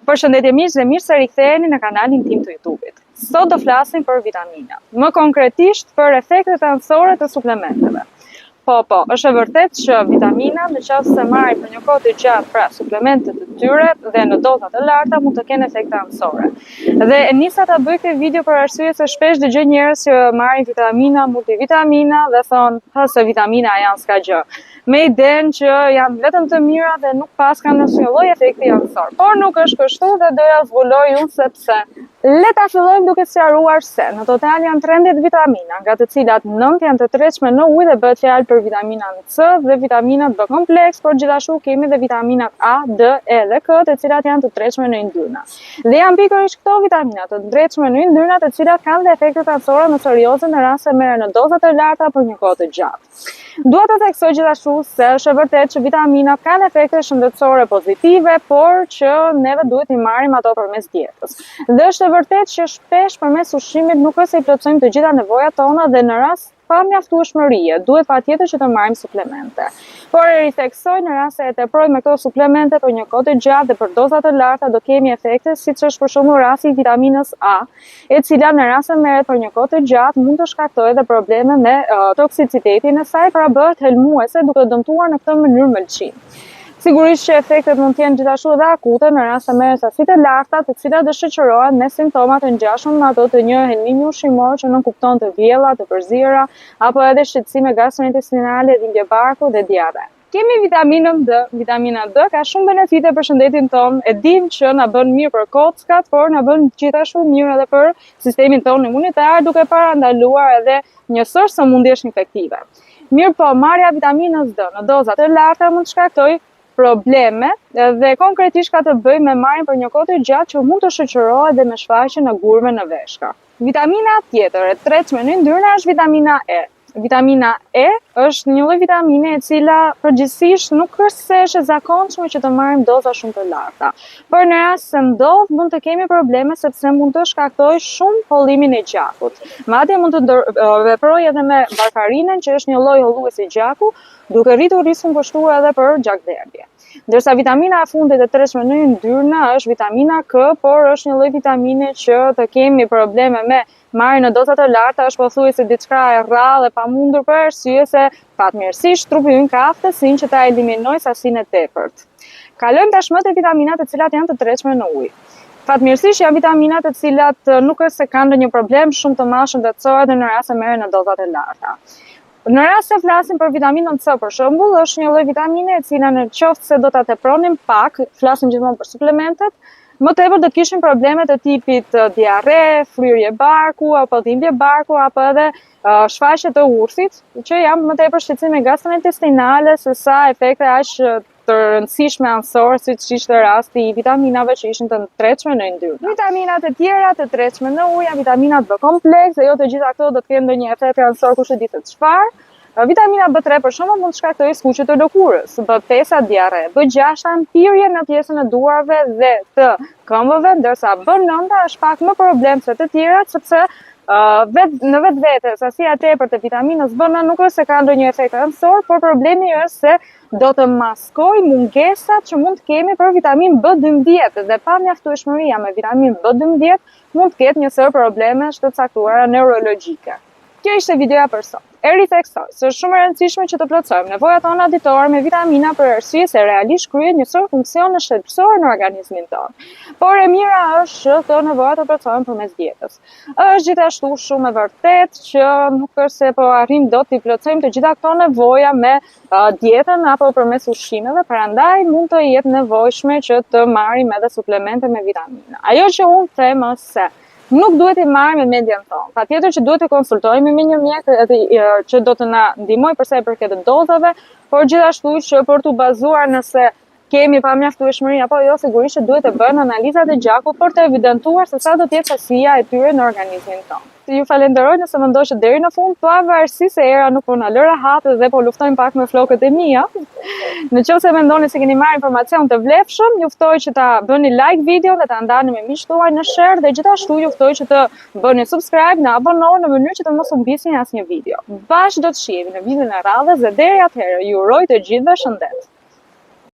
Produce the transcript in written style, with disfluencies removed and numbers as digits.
Përshëndetje miq dhe mirë se riktheheni në kanalin tim të YouTube-it. Sot do flasim për vitamina, më konkretisht për efektet anësore të suplementeve. Po, po, është e vërtetë që vitaminat në qoftë se marrim për një kohë të gjatë, pra suplemente të tyre dhe në doza të larta mund të kenë efekte anësore. Dhe e nisa ta bëj këtë video për arsye se shpesh dëgjoj njerëz që marrin vitamina, multivitamina dhe thonë, ha se vitamina janë s'ka gjë. Me idenë që janë vetëm të mira dhe nuk paskan asnjë lloj efekti anësor. Por nuk është kështu dhe do ja zbuloj unë sepse Le ta fillojmë duke sqaruar se në total janë 13 vitamina, nga të cilat 9 janë të tretshme në ujë dhe bëhet fjalë për vitaminat C dhe vitaminat B kompleks, por gjithashtu kemi dhe vitaminat A, D, E dhe K, të cilat janë të tretshme në yndyrna. Dhe janë pikërisht këto vitamina të tretshme në yndyrna, të cilat kanë dhe efektet anësore më serioze në rast se merren në doza të larta për një kohë të gjatë. Dua të theksoj gjithashtu se është e vërtetë që vitaminat kanë efekte shëndetësore pozitive, por që neve duhet t'i marrim ato përmes dietës. Dhe është e vërtetë që shpesh përmes ushqimit nuk është se i plotësojmë të gjitha nevojat tona dhe në rast pamjaftueshmërie, duhet patjetër që të marrim suplemente. Por e ritheksoj në rast se e teprojmë me këto suplemente për një kohë të gjatë dhe për doza të larta do kemi efekte siç është për shembull rasti i vitaminës A, e cila në rast se merret për një kohë të gjatë mund të shkaktojë edhe probleme me toksicitetin e saj, pra bëhet helmuese duke dëmtuar në këtë mënyrë mëlçinë. Sigurisht që efektet mund të jenë gjithashtu edhe akute në rast se merren sasi të larta, të cilat dhe shoqërohen me simptoma të ngjashme me ato të një helmimi ushqimor që nënkupton të vjella, të përziera, apo edhe shqetësime gastrointestinale, dhimbje barku dhe diarre. Kemi vitaminën D. Vitamina D ka shumë benefite për shëndetin tonë. E dimë që na bën mirë për kockat, por na bën gjithashtu mirë edhe për sistemin tonë imunitar, duke parandaluar edhe një sërë sëmundjesh infektive. Mirëpo, marrja e vitaminës D në doza të larta mund të shkaktojë probleme dhe konkretisht ka të bëjë me marrjen për një kohë të gjatë që mund të shoqërohet dhe me shfaqjen e gurëve në veshka. Vitamina tjetër e tretshme në yndyrna është vitamina E. Vitamina E është një lloj vitamine e cila përgjithsisht nuk është se është e zakonshme që të marrim doza shumë të larta. Por në rast se ndodh, mund të kemi probleme sepse mund të shkaktojë shumë hollimin e gjakut. Madje mund të veprojë edhe me varfarinën, që është një lloj holluesi gjaku, duke rritur riskun kështu edhe për gjakderdhje. Ndërsa vitamina e fundit e tretshme në yndyrna është vitamina K, por është një lloj vitamine që të kemi probleme me marrjen në doza të larta është pothuajse diçka e rrallë e pamundur për arsye se fatmirësisht trupi ynë ka aftësinë që ta eliminojë sasinë e tepërt. Kalojmë tashmë te vitaminat të cilat janë të tretshme në ujë. Fatmirësisht janë vitamina të cilat nuk është se kanë ndonjë problem shumë të madh shëndetësor edhe në rast se merren në doza të larta. Në rast se flasim për vitaminën C për shembull, është një lloj vitamine e cila në qoftë se do ta tepronim pak, flasim gjithmonë për suplementet, më tepër do të kishim probleme të tipit diarre, fryrje barku apo dhimbje barku apo edhe shfaqje të urthit, që janë më tepër shqetësime gastrointestinale se sa efekte aq të rëndësishme anësore siç ishte rasti i vitaminave që ishin të tretshme në yndyrna. Vitaminat e tjera të tretshme në ujë janë vitaminat B kompleks dhe jo të gjitha këto do të kenë ndonjë efekt anësor kush e di se çfarë. Vitamina B3 për shembull mund të shkaktojë skuqje të lëkurës, B5 diarre, B6 mpirje në pjesën e duarve dhe të këmbëve, ndërsa B9 është pak më problem se të tjerat sepse vet në vetvete sasia e tepërt e vitaminës B9 nuk është se ka ndonjë efekt anësor, por problemi është se do të maskojë mungesat që mund të kemi për vitaminë B12 dhe pamjaftueshmëria me vitaminë B12 mund të ketë një sërë problemesh të caktuara neurologjike. Kjo ishte videoja për sot. E ritheksoj se është shumë e rëndësishme që të plotësojmë nevojat tona ditore me vitamina për arsye se realisht kryejnë një sërë funksionesh thelbësore në organizmin tonë. Por e mira është që këto nevoja të plotësohen përmes dietës. Është gjithashtu shumë e vërtetë që nuk është se po arrijmë dot t'i plotësojmë të gjitha këto nevoja me dietën apo përmes ushqimeve, prandaj mund të jetë nevojshme që të marrim edhe suplemente me vitamina. Ajo që unë them është se nuk duhet t'i marrim me mendjen tonë. Patjetër që duhet të konsultohemi me një mjek edhe që do të na ndihmojë për sa i përket dozave, por gjithashtu që për t'u bazuar nëse kemi pamjaftueshmëri apo jo, sigurisht që duhet të bëhen analizat e gjakut për të evidentuar se sa do të jetë sasia e tyre në organizmin tonë. Ju falenderoj nëse më ndoqët deri në fund, pavarësisht se era nuk po na lë rehat dhe po luftojmë pak me flokët e mia. Në qoftë se mendoni se keni marrë informacion të vlefshëm, ju ftoj që ta bëni like videon dhe ta ndani me miqtë tuaj në share dhe gjithashtu ju ftoj që të bëni subscribe në abonoheni në mënyrë që të mos humbisni asnjë video. Bashkë do të shihemi në videon e radhës dhe deri atëherë ju uroj të gjithëve shëndet.